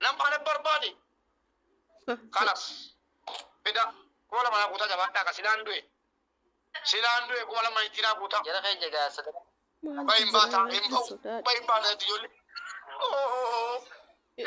Nama ana barbaade. Kalas. Fida 2000 naa guutaa jabaadhaa ka silaan du'e. Silaan du'e 2000 itti naa guutaa. Jara keenya gaa sadaqa. Maaltu Bahin jira baata hin rabbi ba'u. sodaadhu. Bahin baata jetti ijoollee.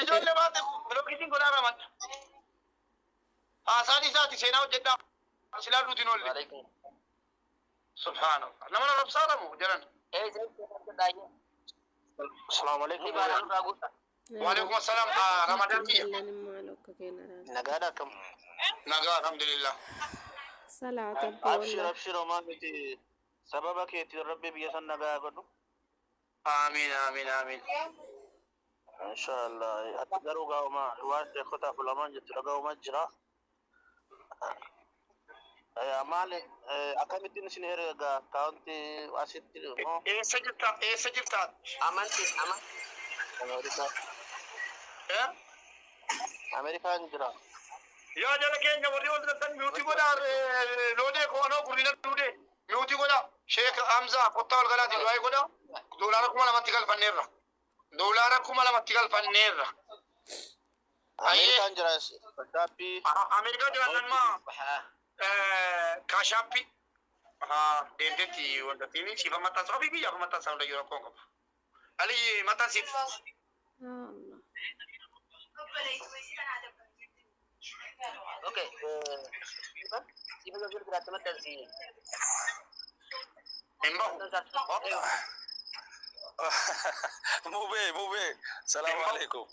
Ijoollee baate bilookiitiin godhaa ramadda. Haasaan isaati seenaa hojjedhaa. Silaan duutiin oolle. Waalaikum. Subhaanallah. Nama na rabsaa ramu jedhan. Ee isin hojjedhaa. Assalamu alaikum. Ni baala nurraa guutaa. Waalaikum assalam. Ramadaan kiyya. Xiinxallaan maal akka kennan. Nagaadha akkam? Nagaa alhamdulillah. Salaata Abshir boolla. abshir homaa miti sababa keetiin rabbi biyya san nagaa godhu. Amiin amiin amiin. Inshallah. Ati garuu gaa'uma waan sheekotaaf ulamaan jettu dhaga'uma jira. Maali akkamittiin isin herrega akkaawunti asitti moo Eessa jirta? Eessa jirta? Amanti amanti. Ameerikaa? Eh? Ameerikaan jira. Yaa jala keenya warri ol dattan mute godhaa loodee koonoo gurrina duudee mute godhaa. Sheek Hamza kottaa ol galaati du'aa godhaa. Doolaara 2000tti galfanneerra. Doolaara 2000tti galfanneerra. Ayyee. Ameerikaan jira Shaappii. Ameerikaa jiran maa Cash App deemteetti wanta tiini siifa maxxansa ofii biyyaaf maxxansa hunda yeroo rakkoon qabu. Aliyyi maxxansiif. Allah. Okay. Sifa yoo jiru jiraatti maxxansi. Hin bahu. Mubee, mubee, salaamu Hin bahu. alaikum.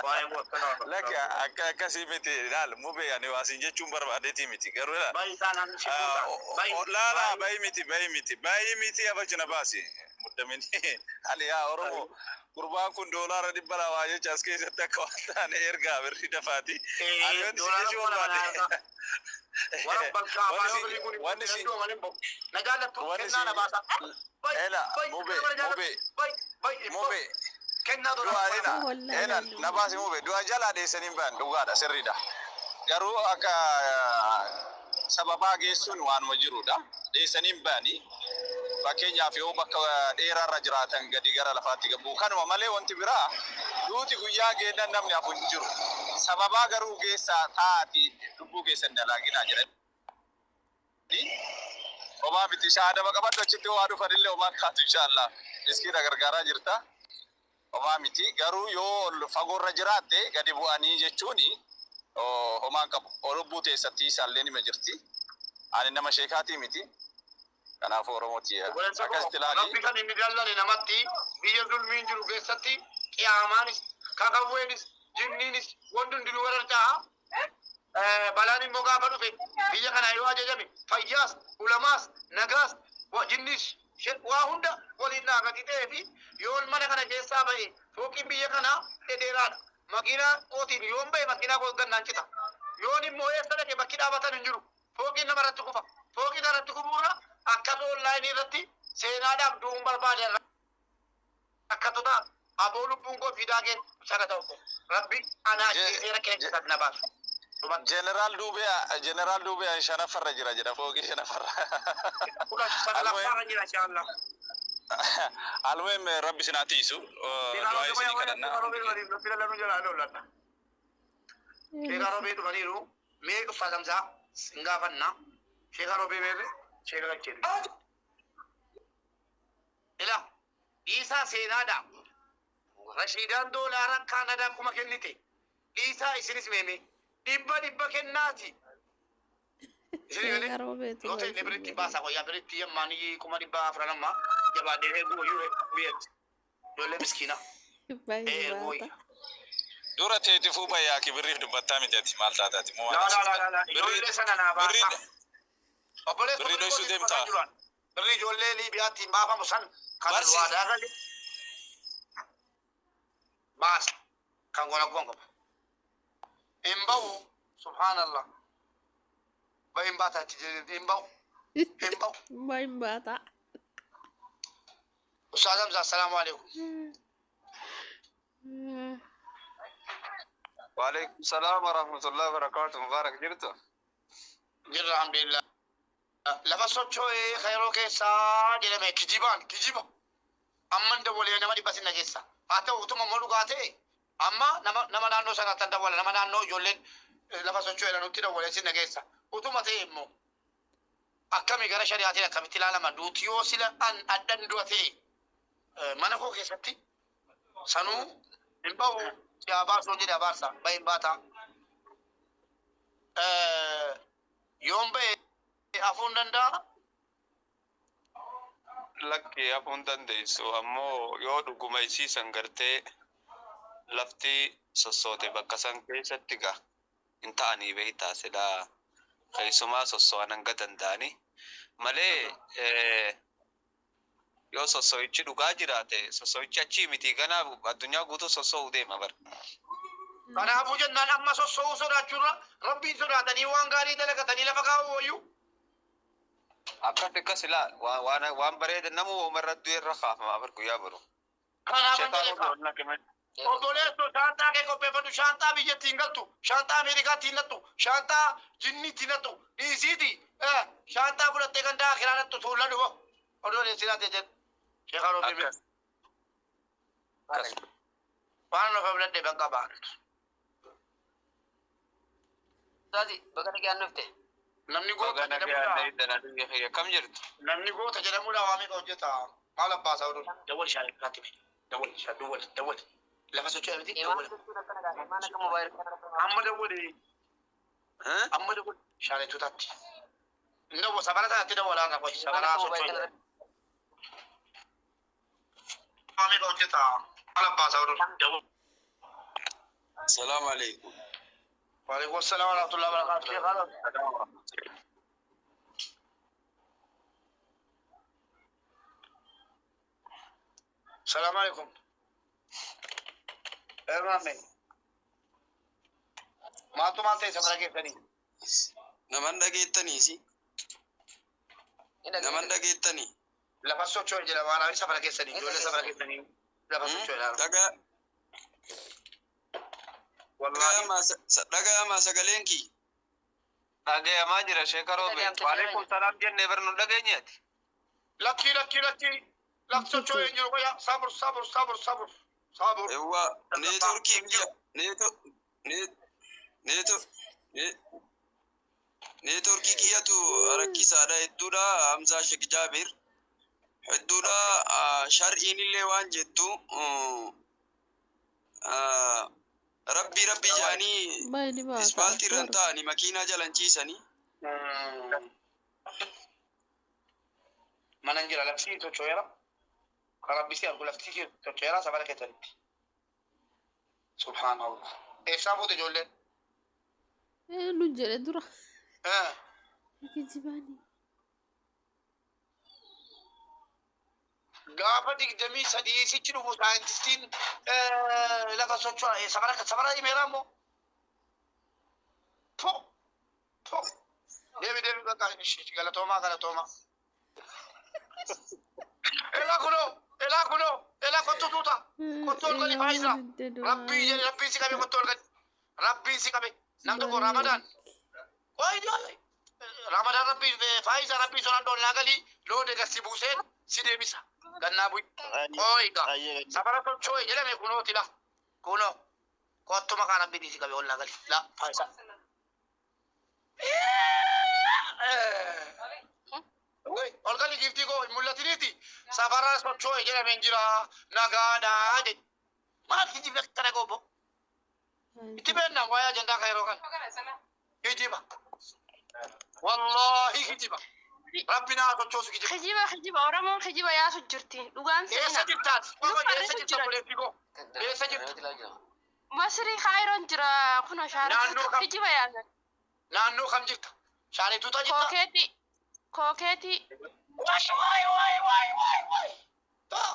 Waa'ee wasana. Lakki akka akkasii miti ilaal mubee ani waasin jechuun barbaadeetii miti garuu ilaal. Bayi isaan an si fuuta. Bayi. Laala bayi miti bayi miti bayi miti abachina baasi muddamini ani yaa Oromoo gurbaan kun $200 jecha as keessatti akka waan taane ergaa birrii dafaati. Ani wanti si Doolaara jechuu 2000 barbaade. Warra balkaa Wanni afaan si birrii kun wanni si danda'u malee hin bahu. Na jaallattu wanni kennaa si na baasa. Bayi ela bayi mubee nama na jaallattu mubee bayi bayi hin bahu. mubee Kennaa du'a doolaara kuma ena lama. Wallahi ena na baasi mubee du'a jalaa dheessanii hin bahan dhugaadha sirriidha. Garuu akka sababaa geessuun waanuma jirudha. Dheessanii hin bahanii fakkeenyaaf yoo bakka dheeraarra jiraatan gadi gara lafaatti gabbuu kanuma malee wanti biraa duuti guyyaa geennan namni hafu hin jiru. Sababaa garuu geessaa taa'aati lubbuu keessan dalaaginaa jedhanii. Homaa miti shaadama qabadhu achitti waa dhufanillee homaan taatu inshaallah. Miskiina gargaaraa jirta. Homaa miti garuu yoo fagoorra jiraatte gadi bu'anii jechuuni homaan qabu. Lubbuu teessatti isaallee nima jirti. Ani nama sheekaatii miti. Kanaafuu Oromooti Obboleessa koo akkasitti ilaali. Rabbi kan inni dallane namatti biyya zulmiin jiru keessatti qiyaamaanis kakawweenis jinniinis wanti hundinuu wararcaa balaan immoo gaafa dhufe biyya kana yoo ajajame fayyaas ulamaas nagaas jinnis waa hunda waliin dhaabati ta'ee fi yoon mana kana keessaa ba'e fooqiin biyya kanaa dhedheeraadha. Makiinaa kootiin yoon ba'e makiinaa koo gannaan cita. Yoon immoo eessa dhaqe bakki dhaabatan hin jiru. Fooqiin nama irratti kufa. Fooqiin irratti kufuurra akkas online irratti seenaadhaaf du'uun barbaade rakkattoota aboo lubbuun koo fiidaa kee sana ta'u rabbi anaa ajjeesee rakkina keessatti na baasu. Dhumatti. Jeneraal Duubee Jeneraal Duubee shanaffarra jira jedha fooqii shanaffarra. Kudha sagalaffaarra jira inshallah. Almuhim rabbi sinaa tiisu du'aa isinii kadhanna. Sheekaa Roobee dhufaniiru. Mee Ustaaz Hamzaa hin gaafanna. Sheekaa Roobee meerre sheeka galcheetu. Ila dhiisaa seenaadha. Rashiidaan doolaara Kaanadaa 1000 kennite. Dhiisaa isinis meeme dhibba dhibba kennaati. Isin galee Sheeka Roobeetu yoo ta'e wayii biritti baasaa wayyaa biritti yammaanii 400,000 amma jabaadhee eeguu wayyuu biyyatti. Ijoollee miskiina. Baay'ee Eeguu baata. wayya. Dura teetifuu bayyaa kibirriif dubbattaa miti ati maal taataati moo waan Laa laa haasofta. laa laa Birrii ijoollee sana naa birrii baasaa. Obboleessa birrii birrii dhoysuu kootiin dubbataa deemtaa. jiru. Birrii ijoollee Liibiyaatti hin baafamu san kan Barsi waadaa gale baasa. Kan goona goon qabu. Hin bahu subhaanallah. Bahin baata achi jedhee hin bahu. Hin bahu. Baay'ee baata. Ustaaz Hamza assalaamu alaikum. Waalaikum salam warahmatullahi wabarakatuh. Mubarak jirtu? Jirra alhamdulillah. Lafa socho'ee kayroo keessaa jedhame kijibaan kijiba. Amman dawwalee nama dhibba sinna keessa. Haa ta'u utuma immoo dhugaa ta'e Amma nama naannoo sanaatti dawwala, nama naannoo ijoolleen lafa socho'eera nutti dawwalee sin dhageessa. Utuma ta'e immoo akkami gara shari'aatiin akkamitti ilaalama? Duuti yoo sila an addan du'a ta'e mana koo keessatti sanuu hin ba'u, si abaarsuun jedhe abaarsa bahe hin baata. Yoon bahe hafuun danda'a. Lakki, hafuun dandeessu, ammoo yoo dhuguma isiisan gartee lafti sossoote bakka san keessatti ga hin ta'anii beektaa, silaa keessumaa sosso'an hanga danda'anii malee, yoo sosso'ichi dhugaa jiraate, sosso'ichi achii miti, ganaa addunyaa guutuu sosso'uu deema bara. Kanaafuu jennaan amma sosso'uu sodaachuurra rabbiin sodaatanii waan gaarii dalagatanii lafa kaa'uu wayyuu. Akkas akkas ilaa waan bareeda namu uumarra du'e irra kaafama bar guyyaa baru. Kanaaf jedhe obboleessoo, shaanxaa kee qopheeffadhu, shaanxaa biyyatti hin galtu, shaanxaa Ameerikaatti hin nattu, shaanxaa jinniitti hin nattu, dhiisiiti shaanxaa fudhattee gandaa akiraa nattu tuulla dhugo. Odoo deessinaati jedhe. Sheekaa Roobii Akkas. Akkas. waan nuuf filadhe banqa ba'an. Ustaazi, baga nagaan dhufte. Namni goota Baga jedhamudha. nagaan dhufte, akkam jirtu? Namni goota jedhamudha waa meeqa hojjeta. Maal abbaasaa oduun. Dawwal shaanii biraatti mee. Dawwal shaa dawwal dawwal. Lafa socho'aa miti Imaan dawwal. jechuun akkana gaafii. Imaan akka moobaayilii kana. Amma dawwali. Amma dawwal shaanii tutaatti. Ndawwa safara sanatti dawwalaa qaba. Imaan Safara akka moobaayilii socho'aa. kana. Waa meeqa hojjeta. Maal abbaasaa oduun. Dawwal. Salaamu alaikum. Waalaikum salaam wa rahmatullahi wa barakatuh. Sheekh Adam. Salaam alaikum. Ermaame. Maaltu maal ta'e safara keessanii? Naman dhageettaniisi. Naman dhageettanii. Lafa socho'e jedha waan safara keessanii. Ijoollee safara keessanii lafa socho'e laala. Dhagaa Wallaahi. Dhagayamaa sagaleen kii. Dhagayamaa jira, sheeka Roobe. Waalaikum salaam jennee bar nu dhageenyeeti. Lakkii lakkii lakkii. Lafti socho'e hin jiru qoya. Sabur sabur sabur sabur. Sabur. Eewwa, neetworkii biyya neeto neeto neetworkii kiyyatu rakkisaadha hedduudha. Hamzaa Sheek Jaabir hedduudha, shar'iin illee waan jettu rabbii rabbii jedhanii Bahe ni baata. ispaaltii irra ta'anii makiinaa jalan ciisanii. Mana hin jira, lafti socho'eera. Kan rabbisi argu lafti socho'eera safara keessanitti. Subhaanallah. Eessaa fuute ijoolleen? Nu jedhe dura. Kijibaanii. Gaafa 23 sichi dhufu saayintistiin lafa socho'a safara safara himeera immoo. Po po. Deebi deebi bakka galatoomaa galatoomaa. Elaa kunoo, elaa kunoo, elaa kottu tuuta, kottu ol gali faayisaa. Rabbii jedhe, rabbiin si qabe, kottu ol gali. Rabbiin si qabe. Nam tokko Ramadaan. Wayi Ramadaan, rabbii faayisaa, rabbii sonaan ol naa galii loon egaa si buuseen si deebisa. Gannaa bu'i. Ooyiga. Safara socho'e jedhame kunooti la. Kunoo. Kottu maqaa rabbiitii si qabe ol naa gali. La faayisaa. Ol gali giiftii koo hin mul'atiniiti. Safara socho'e jedhame hin jira. Nagaadhaa jedhe. Maal kijibni akkana goobbo? Itti beennaan waa'ee ajandaa kan yeroo kana. Kijiba. Wallaahi kijiba. Rabbi naa sochoosu kijiba. Kijiba kijiba, Oromoon kijiba yaasu jirti. Dhugaan Eessa seenaa. jirtaati? Eessa jirta obboleettii koo? Eessa jirta? Masrii Kaayiroon jira kun Naannoo kam? kijiba yaasan. Naannoo kam jirta? Shaalee tuutaa jirta? Kookeetii. Kookeetii. Waay waay waay waay waay waay. Taa.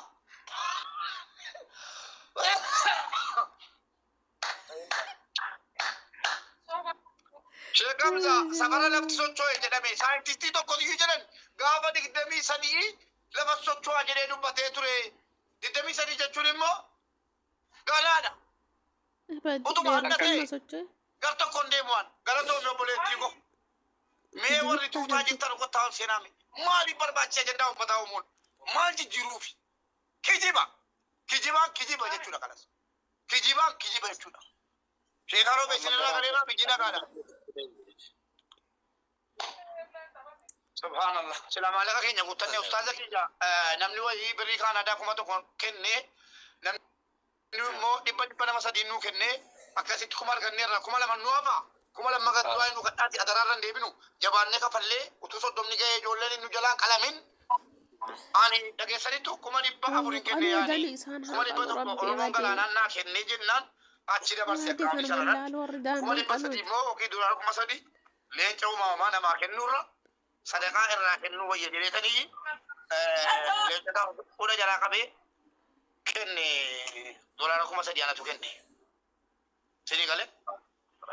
Sheekh Hamza, safara lafti socho'e jedhame saayintistii tokko iyyuu jedhan gaafa 23 lafa socho'a jedhee dubbatee ture. 23 jechuun immoo galaadha. Utuma hanna ta'e. Socho'e. Gar tokkoon deemu'an galatoomii obboleettii koo. Mee warri tuutaa jirtan kottaa ol seenaame. Maaliif barbaachisa ajandaa uummataa uumuun? Maal jijjiiruufi? Kijiba. Kijibaan kijiba jechuudha kanas. Kijibaan kijiba jechuudha. Sheekaa Roobee isinirraa galeeraa biyyi nagaadha. Subhaanallah. Sila maallaqa keenya guuttannee ustaaza keenya namni wayii birrii Kaanaadaa 1000 kennee, namni immoo dhibba dhibba nama sadii nuu kennee, akkasitti 1000 arganneerra, 2000 nu hafa. 2000 gad nu kadhaati adaraarra hin deebinu, jabaannee kafallee utuu 30 ga'ee ijoolleen nu jalaan qalamin. Ani dhageessanitu 400,000 hin kenne. Qaluu yaani gali isaan kuma haa dhibba qalu tokko rabbi Oromoon ebadee. galaanaan naa kennee jennaan achi dabarse Yaade akka kanuma sanarratti laalu warri kuma daa'imman dhibba sadii qaluuti. immoo yookiin duraan 3000 leenca uumamaa namaa kennuurra sadaqaa irraa kennuu wayya jedheetanii leenca gaafa fuula jalaa qabee kenne, doolaara 3000 anatu kenne. Sinii galee?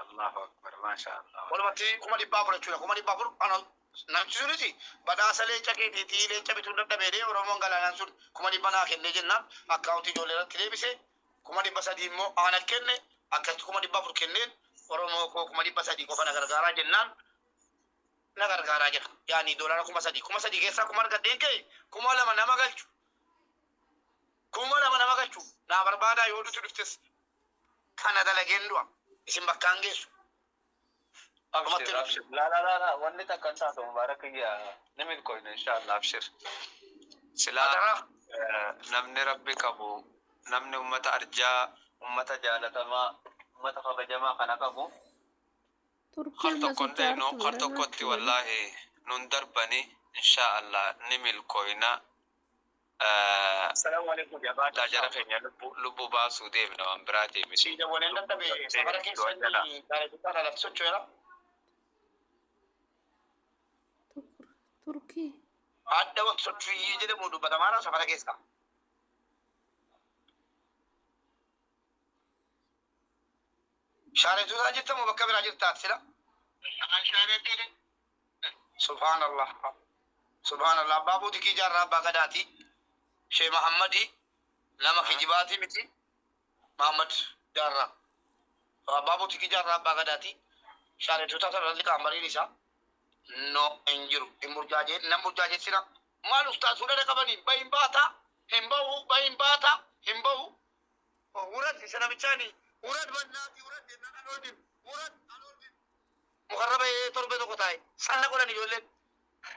Allahu akbar, maasha Allah. Walumatti 400,000 jechuudha. 400,000 ana namichi sunis badhaasa leenca keetiitii leenca bituun dadhabeedee Oromoon galaanaan sun 100,000 naa kennee jennaan akkaawuntii ijoollee irratti deebise. 300,000 immoo ana kenne, akkasitti 400,000 kenneen. Oromoo koo 300,000 qofa na gargaaraa jennaan na gargaaraa jira. Yaani doolaara 3000, 3000 keessaa 1000 argadheen ka'e, 2000 nama galchu. 2000 nama galchu naa barbaadaa, yoo dutu dhuftes kana dalageen du'a isin bakkaan geessu. Abshir, abshir. La la la la, wanni takka hin taatu, Mubaarak kiyya, ni milkoofne inshallah, abshir. Silaa Adaraa. Namni rabbi qabu, namni ummata arjaa, ummata jaalatamaa, ummata kabajamaa kana qabu Turkii har amma tokkon deenu socho'aartu har tokkotti wallaahi nun darbani, insha Allah ni milkoofna. Salaamu alaikum. Jabaadhaa jara keenya, lubbu baasuu deemna, waan biraatii miti. Si dawwaleen dadhabe safara keessa inni gaariidhaan lafti socho'eera. Turkii. Adda wanti socho'ii jedhamu dubbatamaadha safara keessa. Shaaretuusaa jirtamoo bakka biraa jirtaa sila? Subhaanallah. Subhaanallah. Abbaa buutikii jaarraa abbaa gadaati. Shee Mahammadii nama kijibaatii miti. Mahammad jaarraa. Abbaa buutikii jaarraa abbaa gadaati. Shaaretuusaa sararri qaambariin isaa. No, hin jiru. Hin burjaajee nan burjaajeessina. Maal ustaas fuudhana qabanii bahin baataa hin bahu, bahin baataa hin bahu. Wurad isa namichaani wurad bannaati wurad jennaan aloodin wurad aloodin. Mukarra bahee torbe tokko taa'e sanna godhan ijoolleen.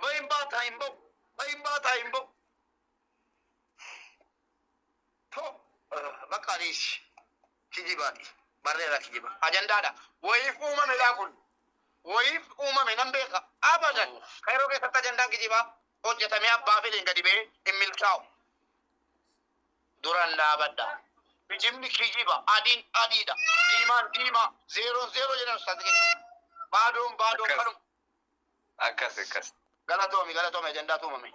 Bahin baataa hin bahu, bahin baataa hin bahu. To bakka adiisi kijibaati barreera kijiba ajandaadha wayiif uumame laa kun wayiif uumame nan beeka abadan. Kairoo keessatti ajandaan kijibaa hojjetamee abbaa fedheen gadi ba'ee hin milkaa'u. Duran dhaabadha. Kijibni kijiba, adiin adiidha, diimaan diimaa, zeeroon zeeroo jedhan ustaazi keenya. Baadoon baadoon Akkas. kanuma. Akkas akkas. Galatoomi, galatoomi, ajandaatu uumame.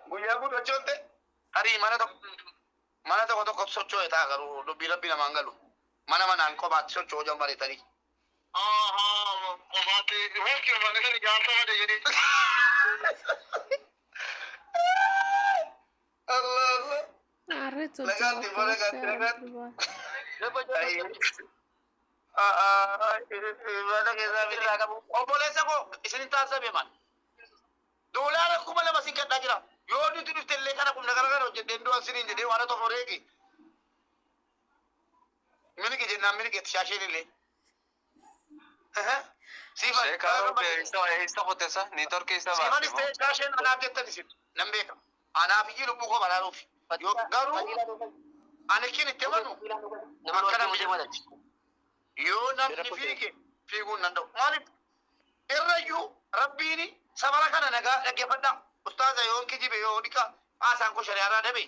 Guyyaa kun sochootte tarii mana tokko tokko socho'e ta'a, garuu dubbii rabbi namaan galu. Mana manaan kophaatti socho'uu jalqabe tarii. Kophaatti mana sana ijaarsa malee jedhee. Allah Allah. Harree Nagaatti, socho'aa nagaatti, nagaatti. nagaatti. Mana keessaa biraa qabu. Obboleessa koo isin taasisa maal? Doolaara 2000 sin kadhaa jira. Yoo nuti dhufte illee kana humna gara gara hojjedheen du'a siniin jedhee waan tokko reegi. Miliki jennaan miliki itti shaasheen illee. Sheekaa Roobee eessa kutesa? Niitoorkii isa Siifanis baate ta'e shaasheen anaaf jettan isin nan beeka. Anaaf iyyuu lubbuu koo baraaruuf. Garuu ani kin itti amanu akka namni yoo namni fiige fiiguu hin danda'u. Maaliif? Irrayyuu rabbiin sabara kana nagaa dhaggeeffadhaa. Ustaaza yoon kijibe yoo dhiqa haasaan koo shari'aarraa dabe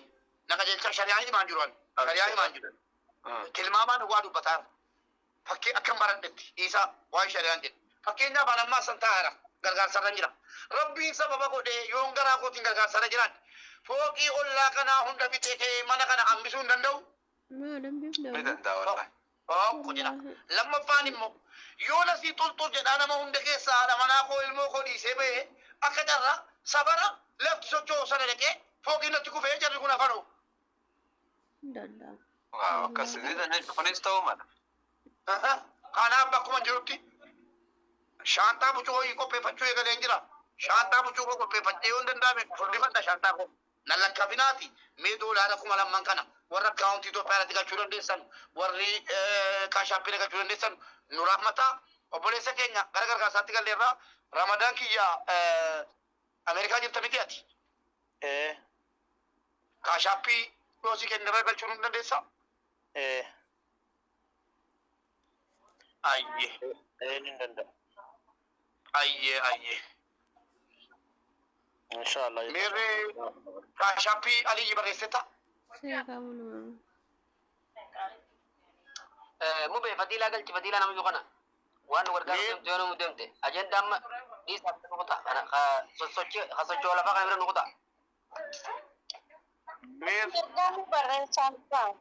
na qajeelcha, shari'aan himaan jiru ani. Shari'aan himaan jiru. Tilmaamaan waa dubbataa. Fakkii akkam baradhetti isaa waa'ee shari'aan jedhe. Fakkeenyaaf ani ammaa san taa'aadha. Gargaarsarra jira. Rabbiin sababa godhee yoon garaa kootiin gargaarsarra jiraan fooqii ollaa kanaa hunda fixee ka'ee mana kana hambisuu hin danda'u. Maal hambifne? Ni danda'a wallahi. Tokko jedha. Lammaffaan immoo yoo nasii xulxul jedhaa nama hunda keessaa haadha manaa koo ilmoo koo dhiisee bahee akka carraa safara lafti socho'u sana dhaqee fooqiin natti kufee jarri kun hafanoo. Hin danda'amu. Waaw, akkas ni danda'a. Kunis ta'uu mala. Kanaaf bakkuma jirutti shaantaa bucuu wayii qopheeffachuu eegaleen jira. Shaantaa bucuu koo qopheeffachee yoo hin danda'ame furdifadha shaantaa koo. Nan lakkaafinaati mee doolaara 2000 kana warra akkaawuntii Itoophiyaa irratti galchuu dandeessan, warri Cash App galchuu dandeessan nu rahmataa. Obboleessa keenya gara gargaarsaatti galleerraa. Ramadaan kiyya, Ameerikaa jirta miti ati? Ee. Cash App dhoosii kennirra galchuu nu dandeessaa? Ee. Ayyee. Ee, ni danda'a. Ayyee, ayyee. Inshallah. Meerree Cash App Aliyyi barreessita? Seeqaa nama. Mube, fadiilaa galchi, fadiilaa nama kana. Waan nu gargaaru deemte yoo nu deemte. Ajandaa amma dhiisaa nu kuta. Kana sosochii socho'oo lafaa kana bira nu kuta. Meer Ergamu barreessaan ta'a.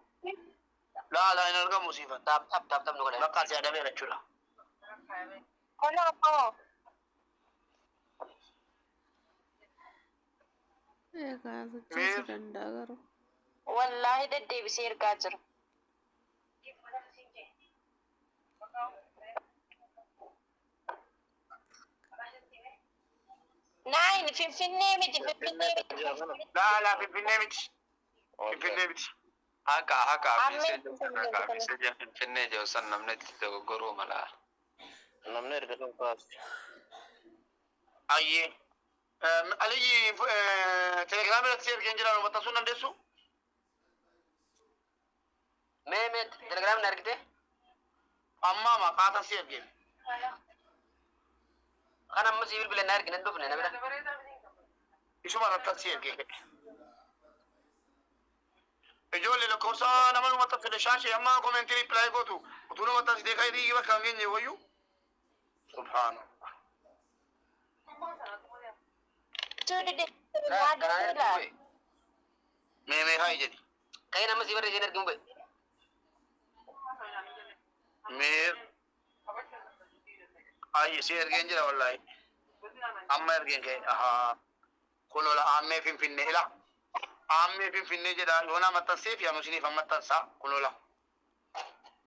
Laa, laa, hin argamu siifan. Tap tap tap tap nu godhe. Bakka asii adabeera jechuudha. Kun ammoo Egaa sochoosuu danda'a garuu. Wallaahi deddeebisee ergaa jira. Nine, Finfinnee miti, Finfinnee miti. Laa, laa, Finfinnee miti. Finfinnee miti. Haqa, haqa. Ammee. Haqa meeseja Finfinnee jiru san namni itti dogoggoruu mala. Namni erga sun kaase. Ayyee. Aliyyi, telegiraamii irratti si ergeen jira, maxxansuu hin dandeessu? Mee, mee, telegiraamii na argite? Ammaa maqaatan si ergeen. Kan amma si bilbila na argine dhufne na bira. Isuma irratti si ergee. Ijoollee, lakkoofsa nama nu maxxansite shaashee amma comment reply gootu utuu nu maxxansitee kayrii bakka hin geenye wayyuu. Subhaanallah. Kanaan argi. Mee, mee, haa jedhi. Kan amma si barreessee argi, mube. Mee ayyi si ergeen jira wallaahi. Amma ergeen ka'e, ahaa. Kunola aammee Finfinnee ila. Aammee Finfinnee jedha, yoo na maxxansee fi anu isiniif maxxansaa kunola.